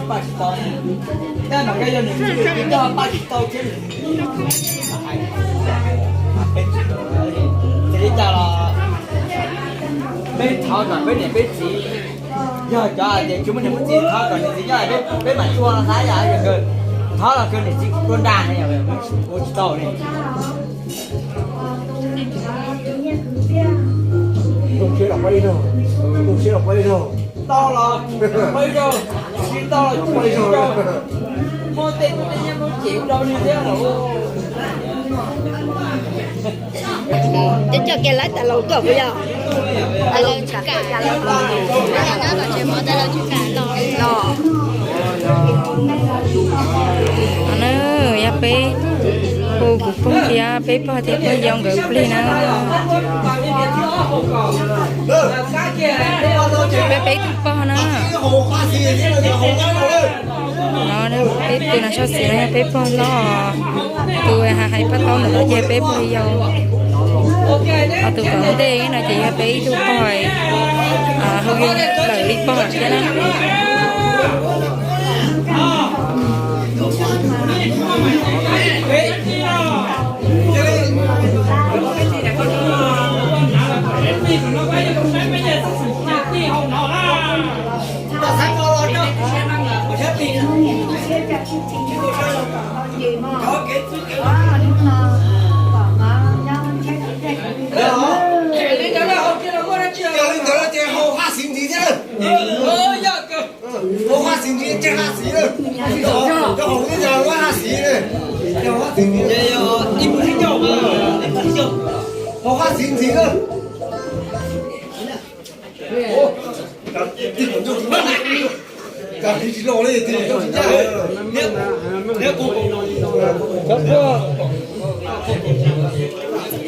Paj tsis tau, tej no koj yog nws tsis tau paj tsis tau thiab. Txiv li cas los peb thov kom peb niam peb txiv, yog cov hais tias tsis muaj niam muaj txiv thov kom niam txiv nyob peb mam tuaj na, yog nkawd thov los nkawd niam txiv tuaj nrag ne, ua tsis tau ne. Zoo siab los pab ib zaug, zoo siab los pab ib zaug. Tau los pab ib zaug, tsis tau los pab ib zaug. Muaj tej tub tej nyab muab cem ua rau nws thiab los. Cov coj kiag laib tas laus tuaj puas yog? Tas laus tsis kam los. Nyob tom tsev mov tas laus tsis kam los. No na, yog peb hu kuv pog thiab peb pog thiab pog yau nkawd plig na. Peb, peb ib tug pog na. No peb tus no sab xis no yog peb pog loj, tus hais hais paj taub ntawm no ces peb pog yau. Ho tus tom ntej no ces yog peb ib tug pog, hu lawm li pog thiab na. Ua haj xiv ntxiv thiab. Ua haj xiv ntxiv, tseg haj xiv lawm. Cov hauv twb yog ua haj xiv ne. Ua haj xiv ntxiv lawm.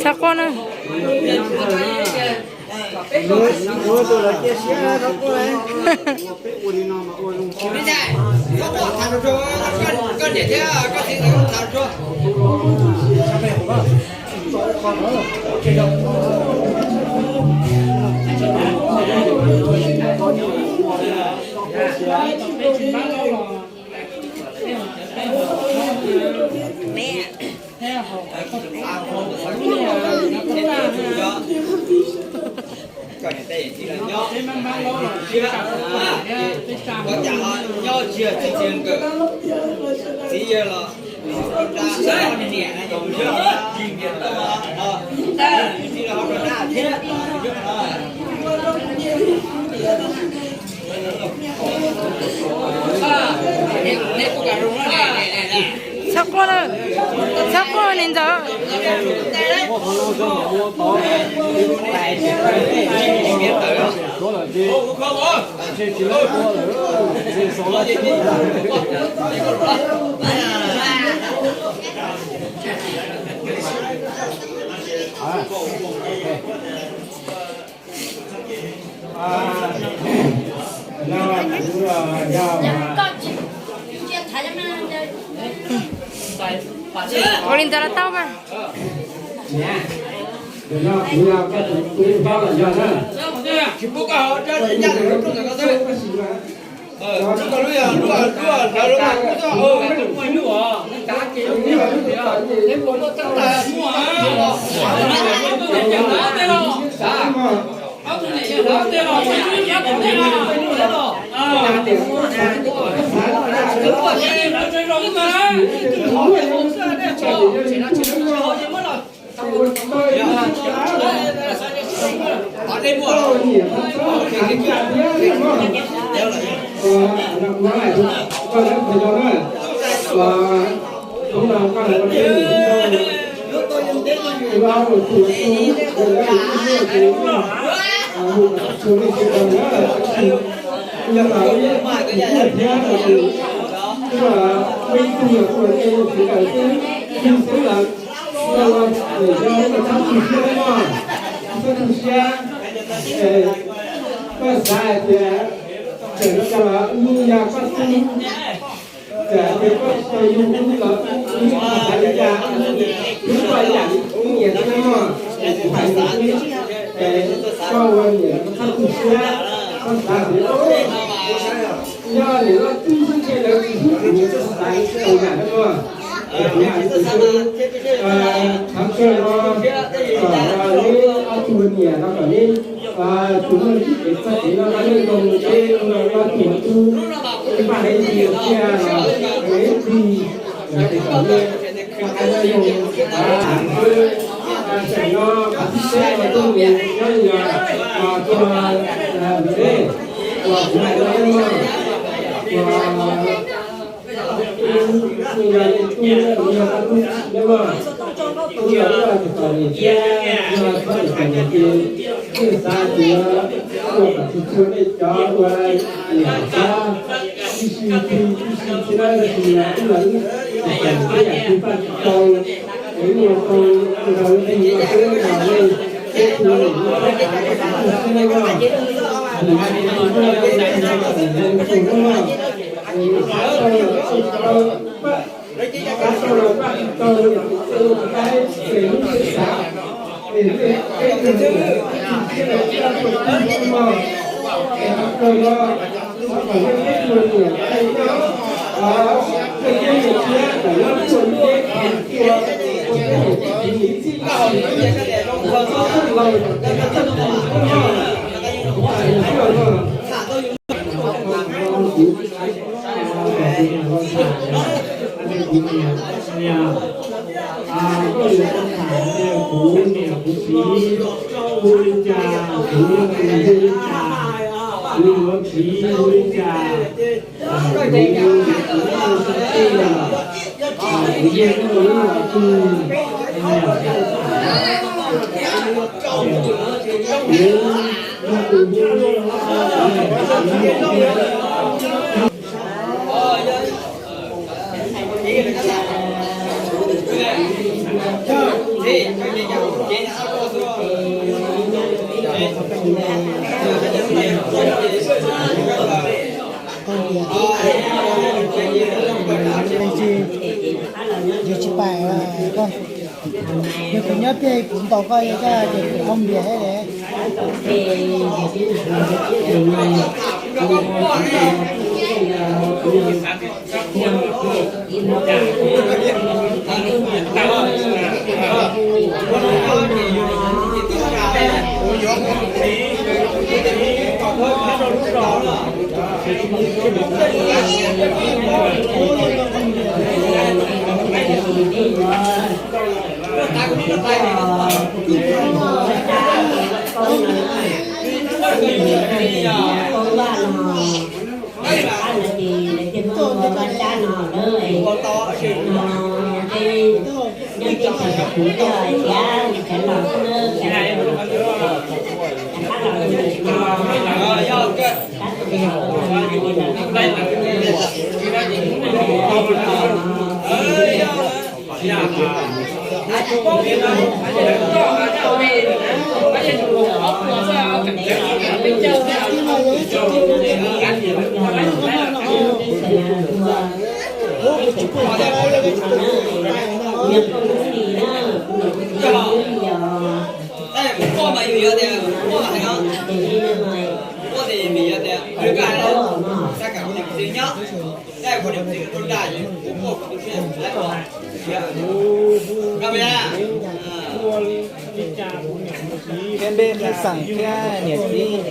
Txhob quaj na. Nyob tsis txi txiv nkawm, txiv yawg los niam na, txhob quaj, txhob quaj, niam ntxawm. Ua li ntawd los tau mas. Koj xav hais tias tseem coj los ua yog koj xwb, txawm hais tias koj tsis tau yug wb los wb tsis xav li cas, wb kuj ib yam li wb niam thiab mog, es kuv hais rau wb, es koj ua niam koj txhob tu siab. Koj xav tias nyob nim no twb xwb ces lawv tsis hlub kuv, koj xav tau yam no. Kuv hais rau koj, thaum kawg no kom neb ob tug niam no kom neb tus muaj ib txoj kev noj qab nyob zoo, peb no nyob tug tub, peb paj deb ti tiag los neb tig, kom neb noj qab nyob zoo. Xwb, tam no qhov tib seb no tuaj mus nyob li no, tuaj mus deb, uas kuv hais no, uas kuv yog nej tub, kuv yog koj tub nyob mog, kuv yog koj tus poj niam thiab yog koj tus poj niam ces, nej xav tias ua kom txhua txhua nej cov ua niam xav tib si tib si tib si thiab, tab sis yog wb los wb tsis tau, wb yam tsis paj tsis tau, es wb ua tau nrog wb pheej ua xwb los nej peb tug niam loj xav tau tib si xwb no, tus no tus no tus no tus no, xav tau los tau, tsis tau, xav tau los paj tsis tau, es ua tais, es lub siab xav, es nej peb tug niam tsis tau tib si xwb no, es qhov kawg no, kom nej peb tug niam pheej nyob, pheej nyob niam thiab kom nyob tuaj neb ua ua peb niam txiv txij txij, txhob laus, txhob txhob txij xwb no, kuv kuv niam, koj yuav tham tias kuv niam kuv txiv hu li cas, kuv hu li cas, kuv yuav txiv hu li cas, kuv hu li cas, kuv hu li cas, kuv yeej muaj lub hom twg, kuv muaj tus hu li Yog tsis pais, yog kuv nyob tiag kuv ntaus koj, yog koj ces kuv qhov npias thiab. Thiab npe nws xeem thiab niam txiv.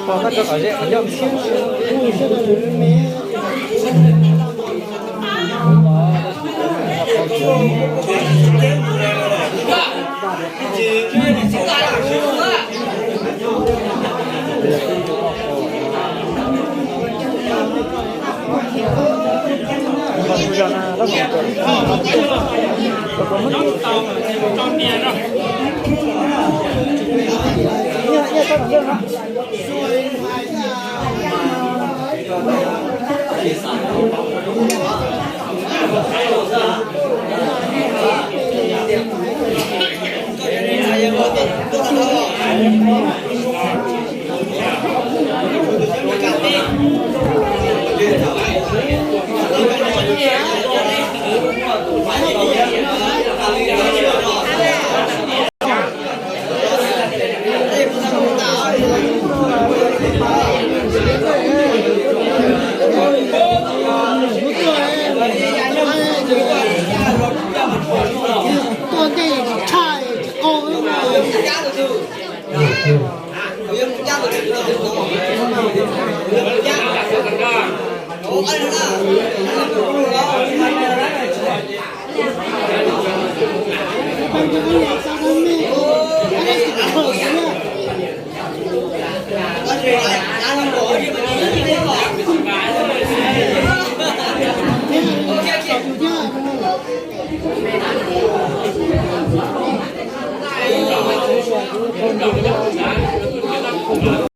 Pog koj rau kom zem qhov ncauj.